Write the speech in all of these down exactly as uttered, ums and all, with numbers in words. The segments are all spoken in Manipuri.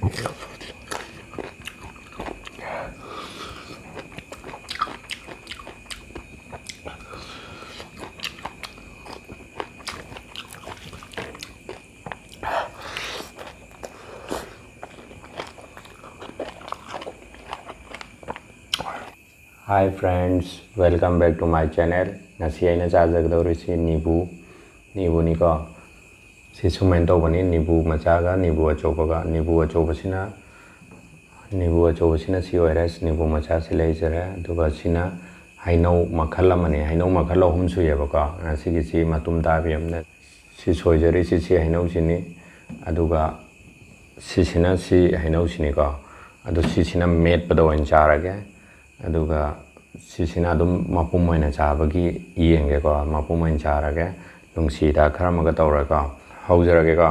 Hi friends, welcome back to my channel. ꯉꯁꯤ ꯑꯩꯅ ꯆꯥꯖꯒꯗꯧꯔꯤꯁꯤ ꯅꯤꯕꯨ, ꯅꯤꯕꯨꯅꯤꯀꯣ꯫ ꯁꯤ ꯁꯨꯃꯥꯏꯅ ꯇꯧꯕꯅꯤ, ꯅꯤꯕꯨ ꯃꯆꯥꯒ ꯅꯤꯕꯨ ꯑꯆꯧꯕꯒ꯫ ꯅꯤꯕꯨ ꯑꯆꯧꯕꯁꯤꯅ, ꯅꯤꯕꯨ ꯑꯆꯧꯕꯁꯤꯅ ꯁꯤ ꯑꯣꯏꯔꯦ, ꯅꯤꯕꯨ ꯃꯆꯥꯁꯤ ꯂꯩꯖꯔꯦ꯫ ꯑꯗꯨꯒ ꯁꯤꯅ ꯍꯩꯅꯧ ꯃꯈꯜ ꯑꯃꯅꯤ, ꯍꯩꯅꯧ ꯃꯈꯜ ꯑꯍꯨꯝ ꯁꯨꯏꯌꯦꯕꯀꯣ꯫ ꯉꯁꯤꯒꯤꯁꯤ ꯃꯇꯨꯝ ꯇꯥꯕꯤ ꯑꯃꯅ꯫ ꯁꯤ ꯁꯣꯏꯖꯔꯤꯁꯤ ꯁꯤ ꯍꯩꯅꯧꯁꯤꯅꯤ, ꯑꯗꯨꯒ ꯁꯤꯁꯤꯅ ꯁꯤ ꯍꯩꯅꯧꯁꯤꯅꯤꯀꯣ꯫ ꯑꯗꯨ ꯁꯤꯁꯤꯅ ꯃꯦꯠꯄꯗ ꯑꯣꯏꯅ ꯆꯥꯔꯒꯦ, ꯑꯗꯨꯒ ꯁꯤꯁꯤꯅ ꯑꯗꯨꯝ ꯃꯄꯨꯝ ꯑꯣꯏꯅ ꯆꯥꯕꯒꯤ ꯌꯦꯡꯒꯦꯀꯣ꯫ ꯃꯄꯨꯝ ꯑꯣꯏꯅ ꯆꯥꯔꯒꯦ, ꯅꯨꯡꯁꯤꯗ ꯈꯔ ꯑꯃꯒ ꯇꯧꯔꯒꯀꯣ꯫ ꯍꯧꯖꯔꯒꯦꯀꯣ꯫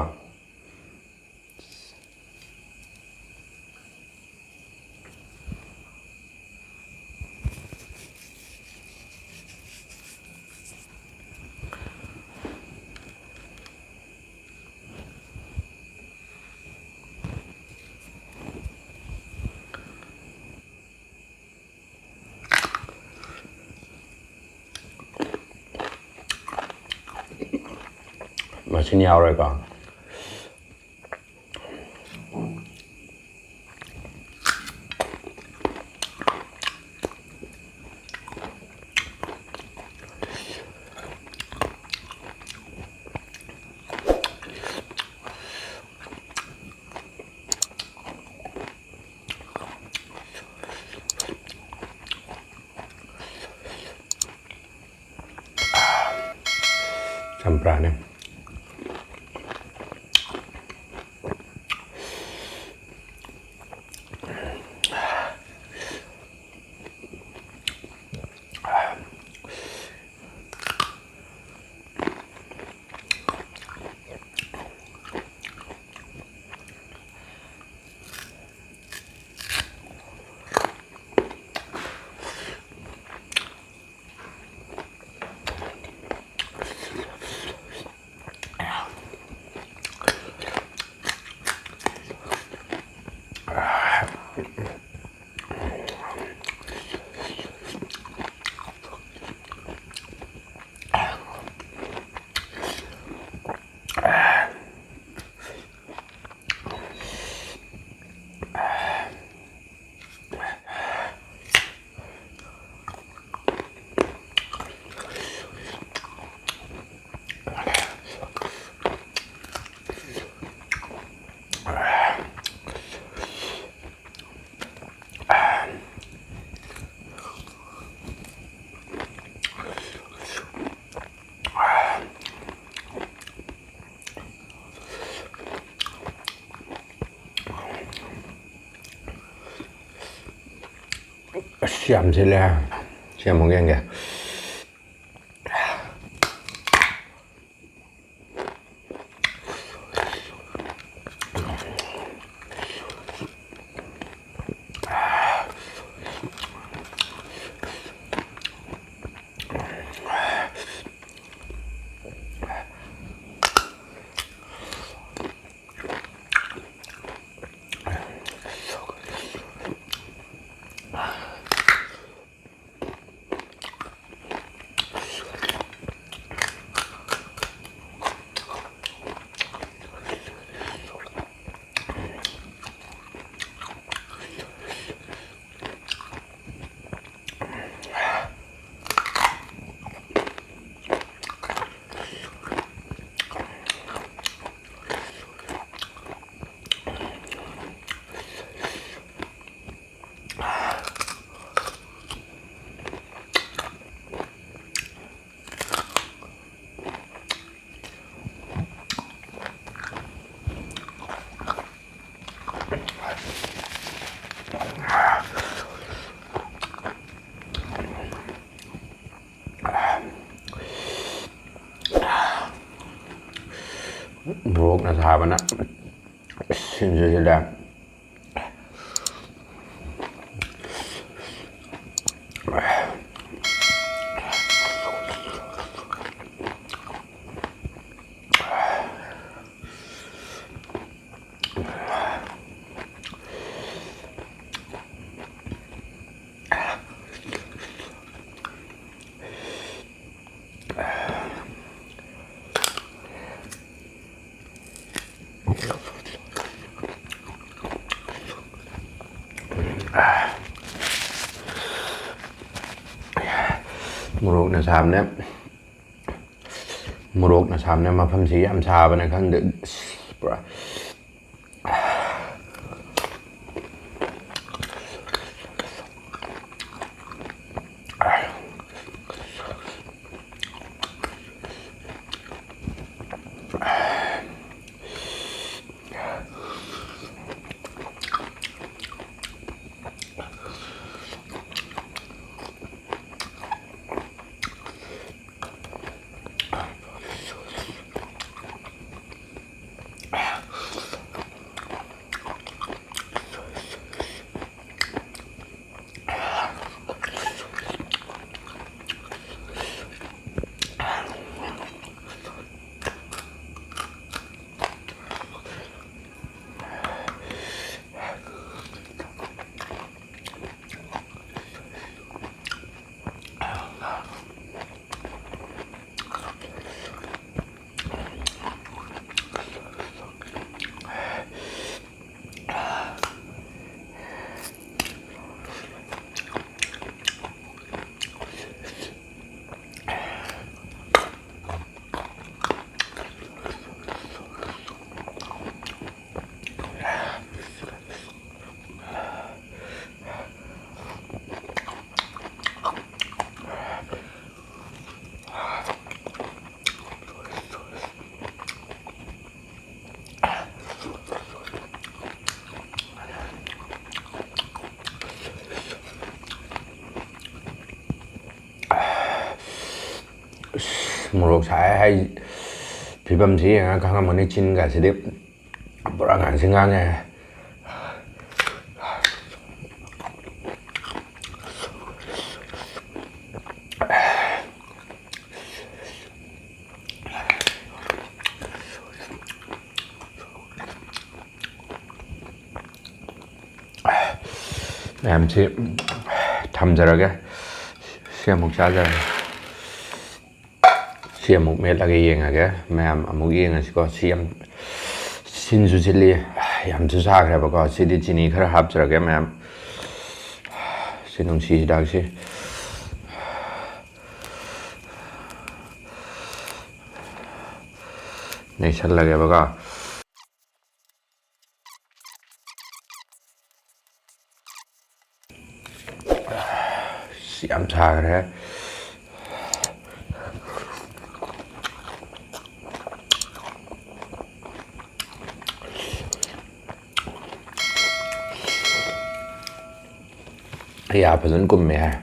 ꯃꯁꯤꯅ ꯌꯥꯎꯔꯦꯀꯣ꯫ ꯆꯝꯄ꯭ꯔꯥꯅꯦ꯫ ꯁꯤ ꯌꯥꯝ ꯁꯤꯜꯂꯦ꯫ ꯁꯤ ꯑꯃꯨꯛ ꯌꯦꯡꯒꯦ꯫ ꯃꯣꯔꯣꯛꯅ ꯁꯥꯕꯅ ꯁꯤꯟꯁꯨ ꯁꯤꯜꯂꯦ꯫ ꯃꯣꯔꯣꯛꯅ ꯁꯥꯕꯅꯦ꯫ ꯃꯣꯔꯣꯛꯅ ꯁꯥꯕꯅꯦ꯫ ꯃꯐꯝꯁꯤ ꯌꯥꯝ ꯁꯥꯕꯅꯦ ꯈꯪꯗꯦ꯫ ꯑꯁ, ꯄꯨꯔꯥ꯫ ꯑꯁ, ꯃꯣꯔꯣꯛ ꯁꯥꯏ ꯍꯥꯏ ꯐꯤꯕꯝꯁꯤ ꯌꯦꯡꯉꯒ ꯈꯪꯉꯝꯃꯅꯤ, ꯆꯤꯟꯒꯁꯤꯗꯤ ꯄꯨꯔꯥ ꯉꯥꯡꯁꯤ ꯉꯥꯡꯉꯦ꯫ ꯃꯌꯥꯝꯁꯤ ꯊꯝꯖꯔꯒꯦ꯫ ꯁꯤ ꯑꯃꯨꯛ ꯆꯥꯖꯔꯒꯦ꯫ ꯁꯤ ꯑꯃꯨꯛ ꯃꯦꯠꯂꯒ ꯌꯦꯡꯉꯒꯦ꯫ ꯃꯌꯥꯝ ꯑꯃꯨꯛ ꯌꯦꯡꯉꯁꯤꯀꯣ꯫ ꯁꯤ ꯌꯥꯝ ꯁꯤꯟꯁꯨ ꯁꯤꯜꯂꯤ, ꯌꯥꯝꯁꯨ ꯁꯥꯈ꯭ꯔꯦꯕꯀꯣ꯫ ꯁꯤꯗꯤ ꯆꯤꯅꯤ ꯈꯔ ꯍꯥꯞꯆꯔꯒꯦ ꯃꯌꯥꯝ꯫ ꯁꯤ ꯅꯨꯡꯁꯤ ꯍꯤꯗꯥꯛꯁꯤ ꯅꯩꯁꯜꯂꯒꯦꯕꯀꯣ꯫ ꯁꯤ ꯌꯥꯝ ꯁꯥꯈ꯭ꯔꯦ꯫ ꯌꯥ ꯐꯖꯅ ꯀꯨꯝꯃꯦ ꯍꯥꯏ꯫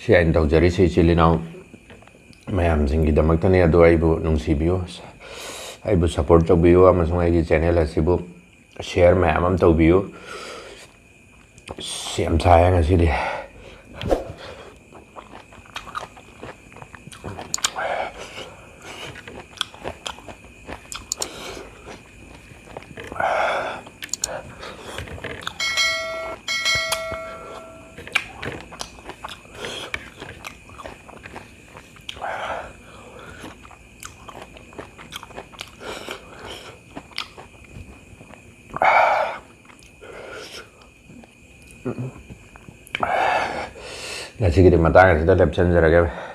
ꯁꯤ ꯑꯩꯅ ꯇꯧꯖꯔꯤꯁꯤ ꯏꯆꯤꯜ ꯏꯅꯥꯎ ꯃꯌꯥꯝꯁꯤꯡꯒꯤꯗꯃꯛꯇꯅꯤ꯫ ꯑꯗꯨ ꯑꯩꯕꯨ ꯅꯨꯡꯁꯤꯕꯤꯌꯨ, ꯑꯩꯕꯨ ꯁꯞꯄꯣꯔꯠ ꯇꯧꯕꯤꯌꯨ, ꯑꯃꯁꯨꯡ ꯑꯩꯒꯤ ꯆꯦꯅꯦꯜ ꯑꯁꯤꯕꯨ ꯁꯤꯌꯔ ꯃꯌꯥꯝ ꯑꯃ ꯇꯧꯕꯤꯌꯨ꯫ ꯑꯁ, ꯌꯥꯝ ꯁꯥꯏꯌꯦ ꯉꯁꯤꯗꯤ꯫ ꯉꯁꯤꯒꯤꯗꯤ ꯃꯇꯥꯡ ꯑꯁꯤꯗ ꯂꯦꯞꯁꯤꯟꯖꯔꯒꯦ꯫